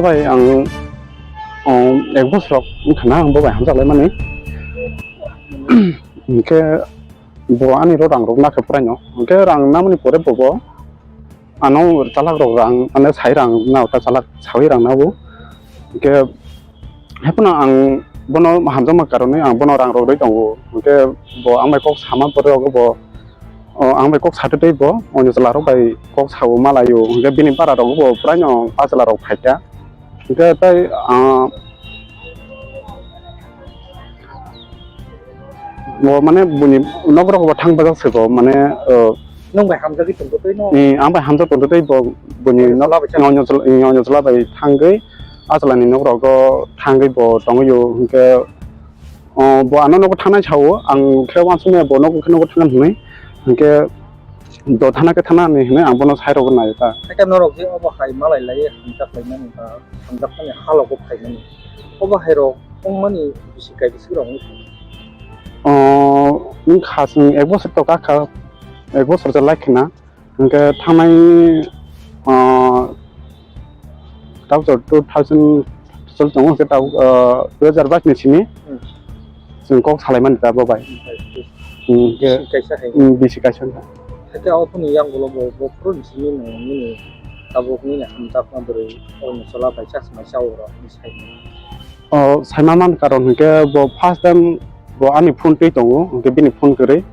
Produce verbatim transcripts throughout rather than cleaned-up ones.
Bai ang, um, ek bosor wngkha na ang bo bai hamjak laimani. Hwnkhe bo ani ro rang rok nakha prai no. Hwnkhe rang namani pore bo bo ano chalak rok rang, ano sai rang na ta chalak sawi rang na bo. Hwnkhe haiphano ang bono hamjakma karonwi ang bono rang rok rwi tongo. Hwnkhe bo ang bai kok sama pore bo, o, ang bai kok satwi tei bo, o, chwla rok bai kok sao malaio. Hwnkhe bini bara rok bo prai no a chwla rok phaikha. Hwnkhe tei, ah, bo mane buni nok rok bo thang bajak se bo mane, o, Nwng bai hamjagwi tongtwi no? Ni, ang bai hamjak tongtwi tei bo buni nok, o, chwla bai thangwi, a chwla ni nok rogo thangwi bo tongwi o. Hwnkhe, o, bo ano nogo thangnai sao, ang khe uansukmaya bo nogo khe nogo thangna hwnwi. Hwnkhe do thana khe thana ni hwnwi ang bono sai rogwi naio ta. Hakhe norok je obo hai malai lai hamjak laimani ba hamjak mani halogo phaimani. Obo hai rok wngmani bisi kai bisi rok wngkha. O, wngkha chwng ek bosor to kakha, ek bosor je lai khna. Hwnkhe thangnai, ah, tabuk two thousand choli tongo, hwnkhe tabuk, ah, dui hajar bais ni simi Hmm. chwng kok salaimani ta bo bai. Hmm, hwnkhe, Bisi kaisa hai. Hmm, bisi kaisa wngkha. Hwnkhe ophani yang ulo bo, bo phuru ni simi nwng nini tabuk nini hamjakma bwrwi o chwla bai chasmai cha oro hinwi saimani. O, saima man karon hwnkhe bo first time bo ani phone twi tongo, hwnkhe bini phone kwrwi.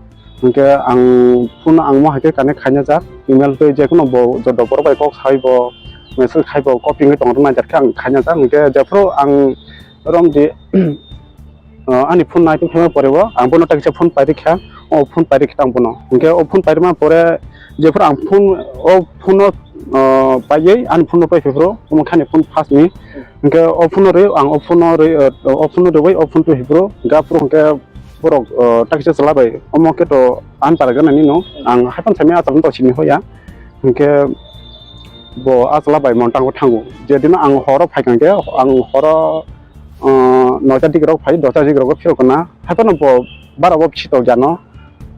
Hwnkhe ang phone ang mo hai khe connect khaina jak, email tei jekhuno bo joto borok bai kok sai bo message khai bo copy wngwi tong rwna jak khe ang khaina jak. Hwnkhe jephru ang romdi, o, ani phone nai tong phaima pore bo ang bono ta kisa phone pai rikha, o phone pai rikha ang bono. Hwnkhe o phone pai rima pore jephru ang phone, o phone no, o, paiwi ani phone no pai phuru omo khani phone first ni. Hwnkhe o phone no rwi ang o phone no rwi, o, o phone no rwi o phone twi phuru hwnkhe aphuru hwnkhe borok, o, takisa chwla bai omo khe to ang para gana nino ang haphang sami achal to sini hoya. Hwnkhe bo achla bai montango thango. Jedino ang horo phaikha hwnkhe ang horo, o, noita digrok phai, dosta digrok phirok kana. Haiphano bo bara bo sitokya no.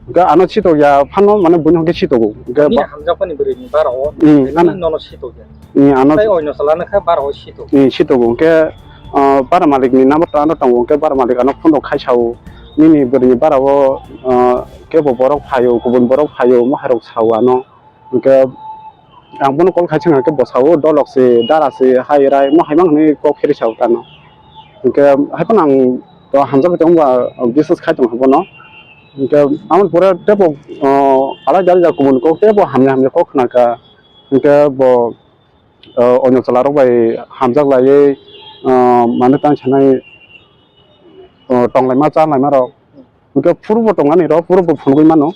Hwnkhe ano sitokya phano mane buino hwnkhe sitogo. Hwnkhe Nini ba- hamjakmani bwrwini bara o, Hmm, nini ano- nono sitokya. Hmm, ano- Tei oino chwla nokha bara o sitogo. Hmm, sitogo. Hwnkhe, o, bara malikni number to ano tongo. Hwnkhe bara malik ano phone rok khai sao. Nini bwrwini bara o, o, kebo borok phaio, kubun borok phaio, omo hai rok sao ano. Hwnkhe ang bono call khai se hwnkhe bo sao, dolok se, dara se, hai rai, omo hai mang hinwi kok phiri sao tano. Hwnkhe haiphano ang to hamjagwi tongo ba, business khai tongo bono. Hwnkhe amo pore teibo, o, alai alai kubun kok teibo hamya hamya kok khna kha. Hwnkhe bo, o, oino chwla rok bai hamjak laiwi, o, mane tang sanai, o, tong laima cha laima rok. Hwnkhe phuru bo tongmani rok, phuru bo phunugwi mano.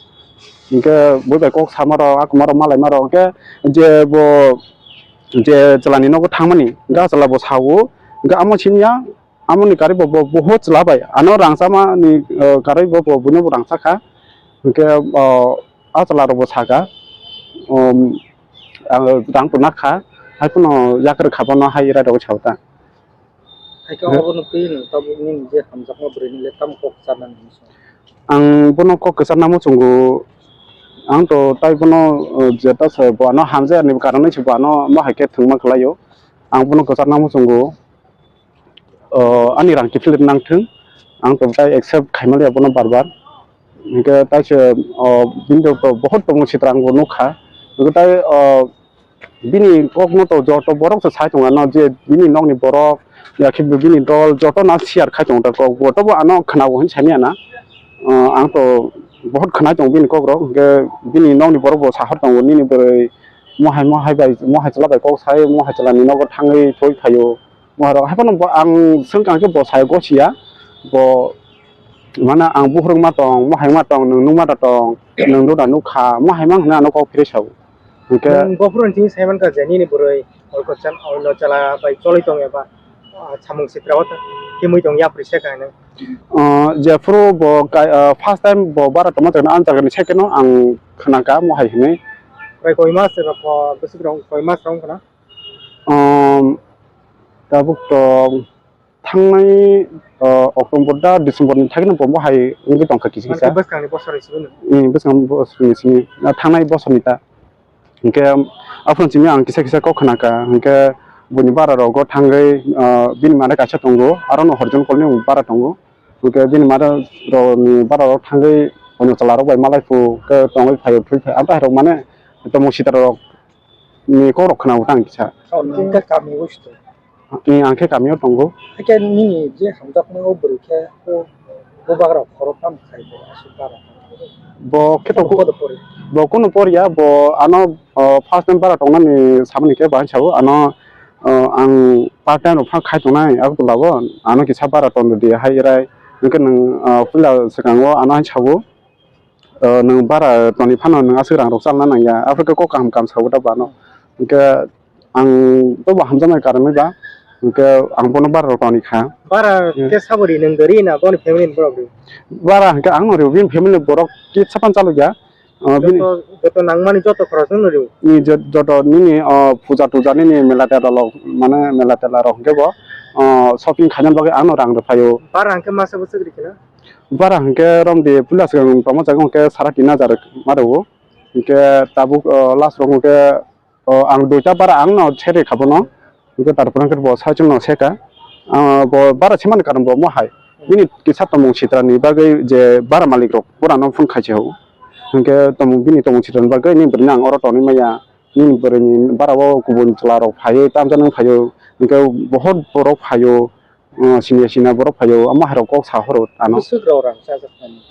Hwnkhe bui bai kok sama rok, a kwma rok malai ma rok. Hwnkhe je bo, je chwla ni nogo thangmani, hwnkhe a chwla bo sao, hwnkhe amo siniya, amoni karwi bo, bo, bo ho chwla bai ano rang chamani, eh, karwi bo, bo buino bo rang cha kha. Hwnkhe, oh, a chwla rok bo saka, um, ang rang to nak kha, haiphano yakrwi kha bono hai rai rok sao ta. Hai khe obono twi nwng tabuk nini je hamjakma bwrwini le tamo kok kwcharnani hinwi swngo? Ang bono kok kwcharna muchungo, ang to tai bono, uh, jeta se bo ano hamjakya ni karon se bo ano omo hai khe thwngma kwlaio. Ang bono kwcharna muchungo, uh, ani rang kiphilwi nangthwng, ang to tai accept khaimaliya bono bar bar. Hwnkhe tai se, uh, bini to bohot tongmung sitra ang bo nukha. Hwnkhe tai, uh, Bini kokno to joto borok se sai tongo ano je bini nokni borok, ya khe bini dol joto no share khai tongo ta kok bo, tobo ano khwnao hinwi sani ya na. Ah, ang to bohot khwnai tongo bini kok rok, hwnkhe bini nokni borok bo sahor tongo, "Nini bwrwi mohai, mohai bai, mohai chwla bai kok sai, mohai chwla ni nogo thangwi thoi phaio." Mohai rok haiphano bo ang swngkha khe bo sai gosiya, bo mane ang buhrung ma tong, mohai ma tong, nwng nukma da tong, nwng nukda nukha, mohai ma hwnwi ano kok phiri sao. Hwnkhe Nwng bophuru ni simi sai mankha je nini bwrwi oino chan-, oino chwla bai cholwi tong eba, ah, samung sitra o himwi tong yapri se kha hinwi. Ah, jephuru bo kai, ah, first time bo bara tongma chwngno ang jaga ni second o ang khwnakha mohai hinwi. Prai koi mas eba pho bwswk rok koi mas rok wngkha na? Um, tabuk to thangnai, uh, October da December ni thagino bo hai wngwi tongkha kisa kisa. Bwskangni bosor ni simi. Hmm, bwskangni bosor ni simi. Na thangnai bosor ni ta. Hwnkhe aphuru simi ang kisa kisa kok khna kha. Hwnkhe Buini bara rogo thangwi, ah, bini mare kaisa tongo, aro no horjon kolni bara tongo. Hwnkhe bini mare rokni bara rok thangwi ono chwla rok bai malai phu khe tongwi phaio, thwi phai. Abo hai rok mane tomung sitra rok ni kok rok khna tang kisa. Ang khe kami o sto. Ni ang khe kami o tongo. Hakhe nini je hamjakmani o bwrwi khe o bubagra khorok tamo khai bo aswk bara. Bo khe to Kono podo pori. Bo kunu por ya, bo ano, o, first time bara tongnani samani khe bahai sao, ano, o, ang part time rok pha khai tongnai Agartala o, ano kisa bara ton di hai rai, hwnkhe nwng, o, puila swkango ano hai sao, o, nwng bara toni phano nwng aswk rang rok chalna nangya, aphuru khe kok kaham kaham sao da bo ano, hwnkhe ang to bo hamjakmani karon bai ba, hwnkhe ang bono bara rok toni kha. Bara Hmm. Khe sabori nwng dori na boni family ni borok ri? Bara hwnkhe ang no rio, bini family borok kisa phano chalokya. O, bini Joto, joto nangmani joto khoroksa no rio? Ni jo-, joto nini, o, puja tuja nini mela tela rok, mane mela tela rok hwnkhe bo, o, shopping khaina bagwi ang no rang rw phaio. Bara hwnkhe masa bwswk ri khna? Bara hwnkhe romdi puila swkang tongma jaga hwnkhe sara tin hajar ma rwo. Hwnkhe tabuk, o, last rok hwnkhe O, ang duita bara ang no seri kha bono. Hwnkhe tarpore hwnkhe bo saichung no seka. Ah, bo bara semani karon bo mo hai. Bini kisa tomung sitra ni bagwi je bara malik rok pura no phone khai se ho. Hwnkhe tomung bini tomung sitra ni bagwi ni bwrwi no ang oro tonwi maya. Ni bwrwi ni bara o kubun chwla rok phaiwi tamjani phaiwi. Hwnkhe bohot borok phaiwi. Ah, siniya siniya borok phaiwi. Amo hai rok kok sa horo ano. Bwswk rok rang chajak nani.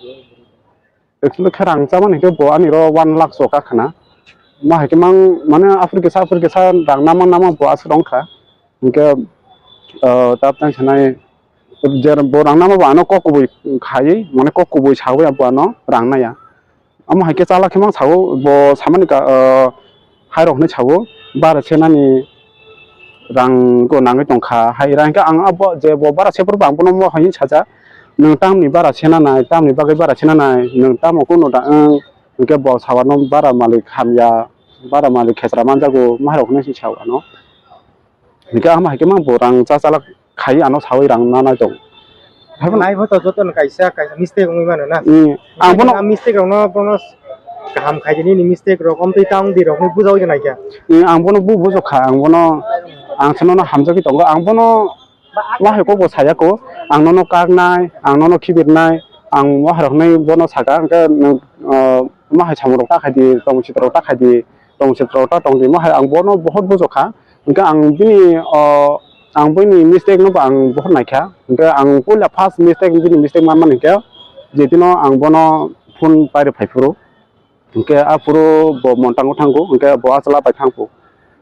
Actually khe rang chamani hwnkhe bo ani ro one lakh so kakhna. Ma hai khe mang mane aphuru kisa aphuru kisa rang nama nama bo aswk rong kha. Hwnkhe, ah, tap tang sanai je bo rang nama bo ano kok kubui khaiwi mane kok kubui sawi bo ano rang naya. Amo hai khe chala khe mang sao bo samani ka, ah, hai rok hinwi sao, bara senani rang go nangwi tongkha, hai rang khe ang abo je bo bara se phuru bo ang bono mo hai hinwi sacha, "Nwng tamni bara sena nai, tamni bagwi bara sena nai, nwng tamo kunu da wng?" Hwnkhe bo sawano bara malik hamya, bara malik khesra manjago, mo hai rok hinwi sao ano. Hingke ama hai khe mang bo rang cha chalak khai ano sawi rang nanai tong. Nai bo to joto no kaisa kaisa mistake wngwi mano na. Hmm. Ang bono mistake rok no bono kaham khai di nini mistake rok omtwi ta wng di rok no bujawi nai khe. Hmm, ang bono bu bujok kha ang bono ang sano no hamjagwi tongo ang bono wahai kok bo saya ko ang nono kaknai ang nono khibirnai ang wahai rok nai bono saka hingke nwng, ah, wahai samung rok ta khai di tongsi rok ta khai di tongsi rok ta tong di wahai ang bono bohot bujok kha. Hingke ang bini, o, ang bini mistake no bo ang bohor naikha. Hingke ang puila first mistake, bini mistake manmani hingke, je dino ang bono phone pairwi phaiphuru. Hingke aphuru bo montango thango, hingke bo achwla bai thangphu.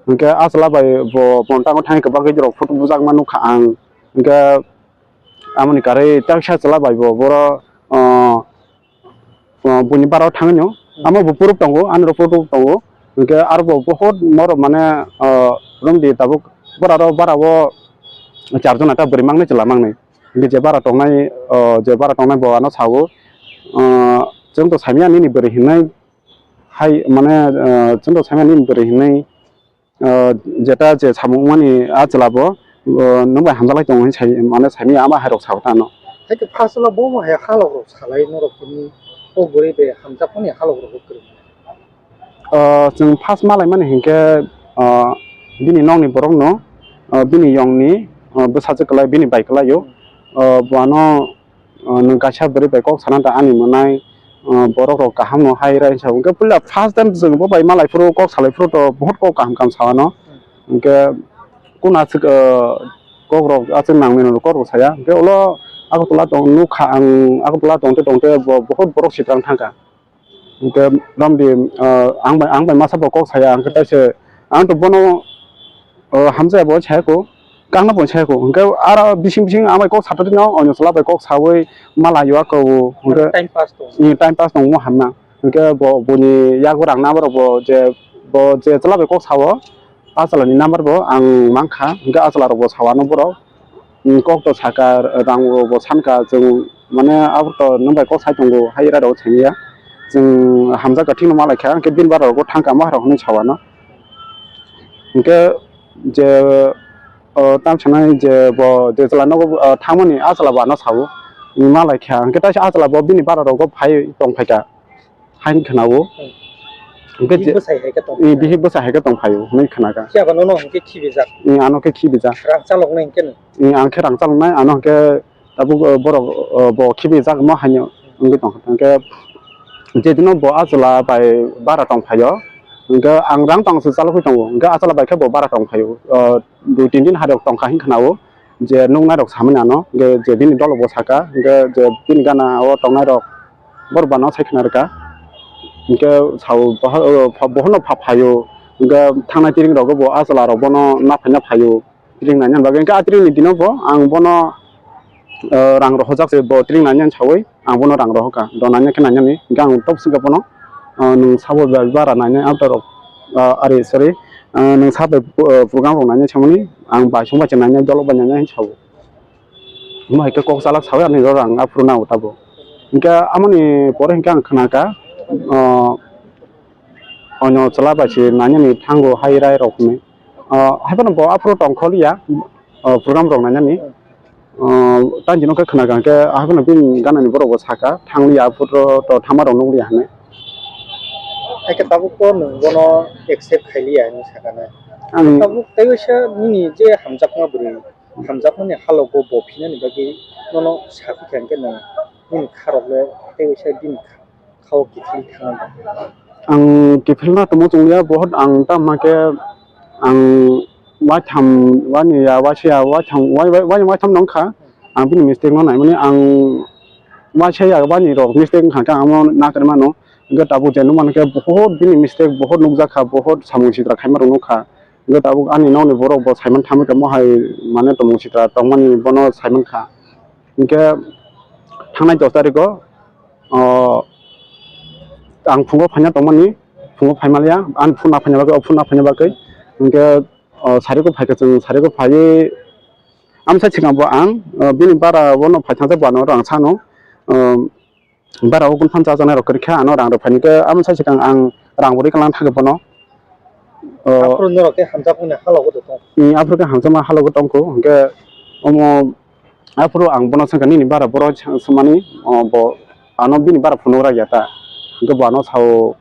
Hingke achwla bai bo montango thangwi kwbangkhe borok photo bujakma nukha ang. Hingke amoni karwi taksa chwla bai bo boro, o, o, buini bara o thangwi no. Hmm. Amo bo proof tongo, ani rok proof tongo. Hingke aro bo bohot norok mane, o, romdi tabuk bora ro bara o charjon ata bwrwi mangnai chwla mangnai. Hingke je bara tongnai, o, je bara tongnai bo ano sao, o, chwng to saimya nini bwrwi hinwi hai mane, o, chwng to saimya nini bwrwi hinwi. O, jeta je samung mani a chwla bo, o, nwng bai hamjaklai tongo hinwi sai, mane saimanya ama hai rok sao ta ano. Hai khe first o bo hai halok rok salai norok tini o bwrwi bai hamjakmani halok rok kwrwi. O, chwng first malai mani hinkhe, o, bini nokni borok no, o, bini yong ni, o, bwsajwk kwlai bini bai kwlai o, o, bo ano O, nwng kaisa bwrwi bai kok sana da ani mwnai, o, borok rok kaham no hai rai sa. Hwnkhe puila first time chwng bo bai malai phuru kok salai phuru to bohot kok kaham kaham sa ano. Hwnkhe kuna aswk, o, kok rok aswk nang mano kok rok saya. Hwnkhe ulo Agartala tong nukha ang Agartala tongte tongte bo bohot borok sitrang thangkha. Hingke romdi, ah, ang bai, ang bai masa bo kok saya, hingke taise ang to bono, ah, hamjaya bo saya ko, kangna bo saya ko, hingke aro bising bising ang bai kok sato dino, onyo chwla bai kok sawi mala yo ako, hingke time pass tong. Hmm, time pass tong mo hamna, hingke bo, boni yago rang na borok bo je, bo je chwla bai kok sao, a chwla ni number bo ang mankha, hingke a chwla rok bo sao ano borok. Kok to saka, rang rok bo sanka, chwng mane abo to nwng bai kok sai tongo, hai ira rok thangya. Chwng hamjak ka thik no malai kha, hwnkhe bini bara rok bo thang kama rok hinwi sa ano. Hwnkhe je, o, tam sanai je bo je chwla nogo, o, thangmani a chwla bo ano sao, malai kha, hwnkhe taisa a chwla bo bini bara rok bo phai tong phai kha. Haini khwnao. Hwnkhe bihik je-, bwsai hai khe tong eh, phai. Bihik bwsai hai khe tong phaio hwnwi khna kha. Phiya ba nono hwnkhe khibijak. Eh, ano khe khibijak. Rang chaloknai hwnkhe no. Eh, ang khe rang chaloknai, ano hwnkhe tabuk, eh, borok, eh, bo khibijak mo haino wngwi tong kha. Hwnkhe jedino bo achwla bai bara tong phaio, hwnkhe ang rang tong se chalogwi tongo, hwnkhe achwla bai khe bo bara tong phaio. Eh, dui tin din hai rok tong kha hwnwi khna-o. Je nuknai rok samani ano, hwnkhe je bini dolo bo saka, hwnkhe je bini gana o tongnai rok borok bana sai khna rwkha. Hwnkhe sao boha-, o, pha-, bohono pha phaio, hwnkhe thangnai tring rogo bo achwla rok bono naphai naphai-o, tring naina bagwi. Hwnkhe a tring ni dino bo ang bono, o, rang rohorjak se bo tring naina saui. Ang bono rang rohorkha, do naina khe nainani, hwnkhe ang tok swngkha bono, ah, nwng sabo bai bara nainai after rok, ah, ari, sorry, ah, nwng sabo bai, ah, program rok nainai samani, ang bai song bai se nainai, dolo bai nainai hinwi sabo. Omo hai khe kok chalak saui ani rang aphuru nango tabo. Hwnkhe amoni pore hwnkhe ang khna kha, ah, Ono chwla bai se nainani thango hai rai rok hinwi. Ah, hai phano bo aphuru tong kholiya, ah, program rok nainani. Ah, tang jino khe khna kha khe, hai phano bini ganani borok bo saka, thangliya aphuru to thama rok nukliya hinwi. Hai khe tabuk to nwng bono accept khailiya hinwi saka nai. Ani tabuk tei waisa nini je hamjakma bwrwi, hamjakmani halogo bo phinani bagwi nono sakha khe nwng nini kharok le tei waisa bini kha-, Kha o kiphil thangma. Ang kiphilma tongmo chwngya, bohot ang tamo khe ang waitham, wani ya, waisa ya, waitham, wai, wai, wai, waitham nong kha. Ang bini mistake no naimani, ang waisa ya, wani rok mistake wngkha khe ang amo nakarwi mano. Hwnkhe tabuk je nukmano khe bohot bini mistake, bohot nukjak kha, bohot samung sitra khaima rok nukha. Hwnkhe tabuk ani nokni borok bo saiman thamwi kha, mohai mane tongmung sitra tongmani bono saiman kha. Hwnkhe thangnai dos tarikh o, o, ang phungo phaina tongmani, phungo phaimanliya, ani phone na phaina bagwi, o phone na phaina bagwi. Hwnkhe, o, sariko phaikha chwng, sariko phaiwi, amsa sikang bo ang, o, bini bara bono phaithangsa bo ano rang sano, o, bara o gun phan chajaknai rok kwrwikha, ano rang rok phaini khe, amsa sikang ang rang bo rwikha lang thangkhe bono. O, aphuru norok khe hamjakmani halogo de tong. Ni aphuru khe hamjakma halogo tongkho, hwnkhe omo aphuru ang bono swngkha, "Nini bara boro swmani, o, bo ano bini bara phunuk rak ya ta?" Hwnkhe bo ano sao,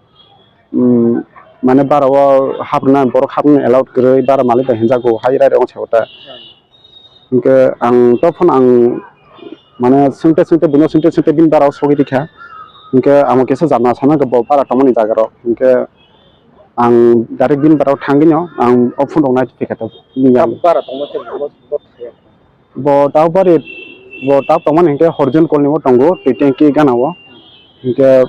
um, mane bara o haprwnai, borok haprwnai allowed kwrwi, bara malik bai hinjago, hai rai rok sao ta. Hwnkhe ang tophon ang mane swngte swngte bini swngte swngte bini bara o sogwi rikha. Hwnkhe amo kisa jama sana khe bo bara tongmani jaga rok. Hwnkhe ang direct bini bara o thangwi no ang o phone rok nai phikha to bini yang. Tabuk bara tongma khe bo, bo thaya. Bo tabuk bari, bo tabuk tongmani hwnkhe Horjon Colony o tongo, twi tanki gana o. Hwnkhe,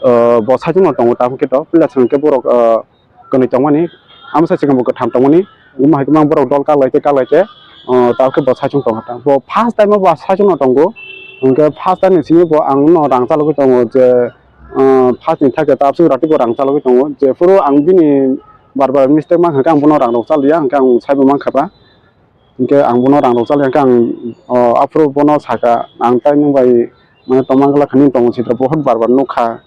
o, bo saichung no tongo tabuk khe to, puila swngkhe borok, o, kwnwi tongmani, amsa sikang bo kwtham tongmani, omo hai khe mang borok dol kak lai khe, kak lai khe, o, tabuk khe bo saichung tongkha ta. Bo first time o bo saichung no tongo, hwnkhe first time ni simi bo ang no rang chalogwi tongo je, o, first ni thak khe ta abswk rati bo rang chalogwi tongo, jephuru ang bini bar bar mistake mankha khe ang bono rang rok chaliya, hwnkhe ang saibo mankha ba, hwnkhe ang bono rang rok chaliya, hwnkhe ang, o, aphuru bono sakha, ang tai nwng bai mane tongma glak kha, nini tongmung sitra bohot bar bar nukha,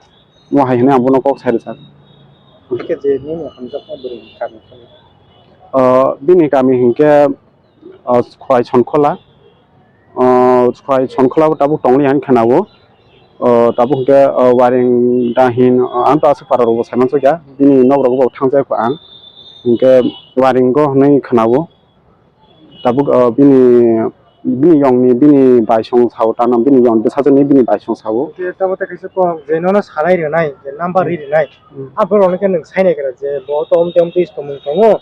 omo hai hwnwi ang bono kok sai rwchar. Hwnkhe je nini hamjakma bwrwi ni kami khe? O, bini kami hinkhe, o, Khwai Sonkhola, o, Khwai Sonkhola o tabuk tongli han khana o, o, tabuk hinkhe, o, Waring Dahin, o, ang to aswk para rok bo sai mansukya, bini nok rok bo thangjak ang, hinkhe Waring o hwnwi khana o. Tabuk, o, bini, bini yongni, bini baisong sao, tano bini yong bwsajwkni bini baisong sao. Hwnkhe tamo tei kaisa kok je nono sanai rwnai, je number ri rwnai. Hmm. Aborokno khe nwng sainai kra je bo to omtwi omtwi tongmung tongo,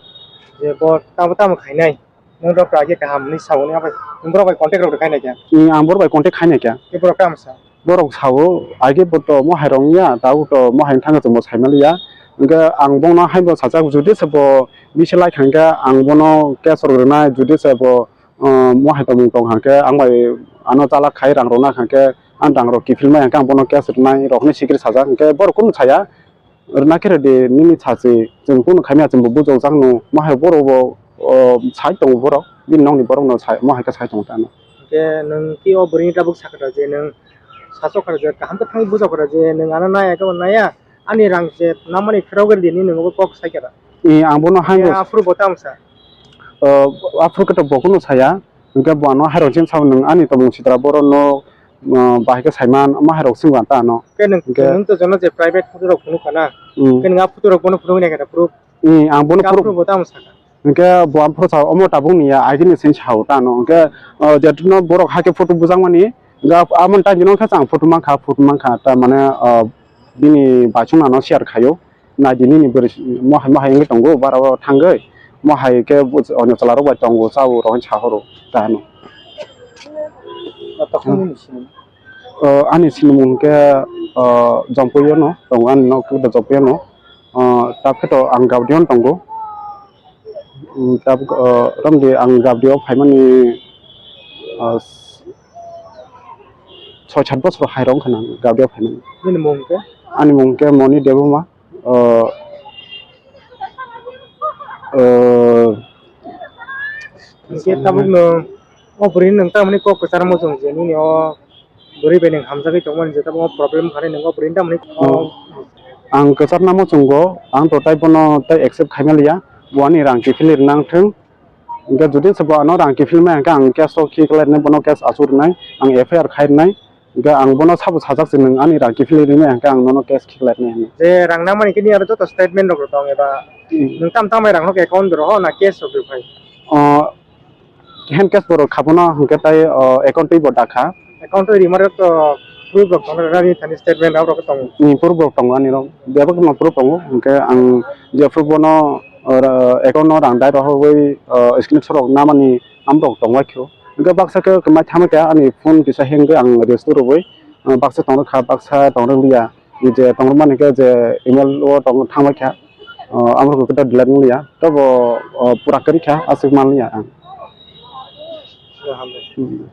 je bo tamo tamo khainai. Nwng rok kha khe kaham hwnwi sao, nwng abo, nwng borok bai contact rok khainai khe? Hmm, ang borok bai contact khainai khe. Khe borok tamo sa? Borok sao, age bo to mohai rok wngya, tabuk to mohai wngthang khe chwngbo saimaliya. Hwnkhe ang bono haibo sajak, judi se bo bisi lai kha hwnkhe ang bono case rok rwnai, judi se bo, uh, mohai tongmung tong kha hwnkhe ang bai ano chalak khai rang rwna kha hwnkhe ang rang rok kiphil mai hwnkhe ang bono case rwnai rok hinwi sikiri sajak, hwnkhe borok kunu saya. Rwna khe rwdi, nini sachi, chwng kunu khaimya chwngbo bujokjakno, mohai borokbo, o, sai tongo borok, bini nokni borokno sai, mohai khe sai tongo tano. Hwnkhe nwng ki o bwrwini tabuk sakha je nwng sachok kha je kaham khe thangwi bujok kha je nwng ano naya khe bo naya, ani rang je namani phirok rwdi hinwi nwng bo kok sai kha da. E, ang bono hai. Aphuru bo tamo sa? O, aphuru khe to bo kunu saya, hwnkhe bo ano hai rok jemsa nwng ani tongmung sitra borokno ah, bahai khe saiman, ma hai rok swngba ta ano. Khe nwng, Hwnkhe nwng to jono je private photo rok phunuk kana? Hmm. Khe nwng a photo rok bono phunuk nai khe da proof? Hmm, ang bono Ka proof. Proof bo tamo saka? Hwnkhe bo ang phuru sa omo tabuk ni ya, agini sin sao ta ano. Hwnkhe, ah, jetuno borok hakhe photo bujakmani, hwnkhe amoni time no khe ang photo mankha, photo mankha, ta mane, ah, bini bachung ano share khaio. Naidi nini bwrwi mohai mohai wngwi tongo, bara o thangwi. Mohai khe bo-, onyo chwla rok bai tongo, chao rok sa horo ta hwnwi. O, tokma nini sinimung? O, ani sinimung hwnkhe, o, Jompuio no tongo, ani nok khe Jompuio no. O, ta khe to ang Gaudio no tongo. Um, ta, o, romdi ang Gaudio phaimani, o, s-, soi sat bosor hai rok wngkha nang Gaudio phaimani. Nini mung khe? Ani mung khe Moni Debbarma. O, o, Hwnkhe tabuk nwng o bwrwini nwng tamoni kok kwchar muchung je nini o bwrwi bai nwng hamjagwi tongmani je tabuk o problem khanai nwng o bwrwini tamoni o. Ang kwchar namo chwngo, ang to tai bono tai accept khaima liya, bo ani rang kiphilwi rwna wngthwng. Hwnkhe jodi se bo ano rang kiphilwi maya hwnkhe ang case o khiklai rwnai, bono case achuk rwnai, ang F I R khai rwnai. Hwnkhe ang bono sabo sajak se, "Nwng ani rang kiphilwi rwmaya hwnkhe ang nono case khiklai rwnai," hwnwi. Je rang nangmani khe nini aro joto statement rok tong eba Hmm. nwng tam tam bai rang rok account rok na cash rok rw phai? O, hand cash borok khabono hwnkhe tai, o, account twi bo dakha. Account twi rima rok to proof rok tong rwna ni thani statement rok rok tong. Hmm, proof rok tongo ani rok. Bebak no proof tongo. Hwnkhe ang je proof bono, o, ra-, account no rang dai rohorwi, o, screenshot rok namani amrok tongwai kho. Hwnkhe baksa khe kwmai thamwi kha ani phone kisa hengwi ang restore rwwi, o, baksa tong rwkha, baksa tong rwliya. Je tong rwmani khe je email o tong thangbai kha, o, amrok khe delete wng liya, tobo, o, pura kwrwi kha, aswk man liya ang. Hmm.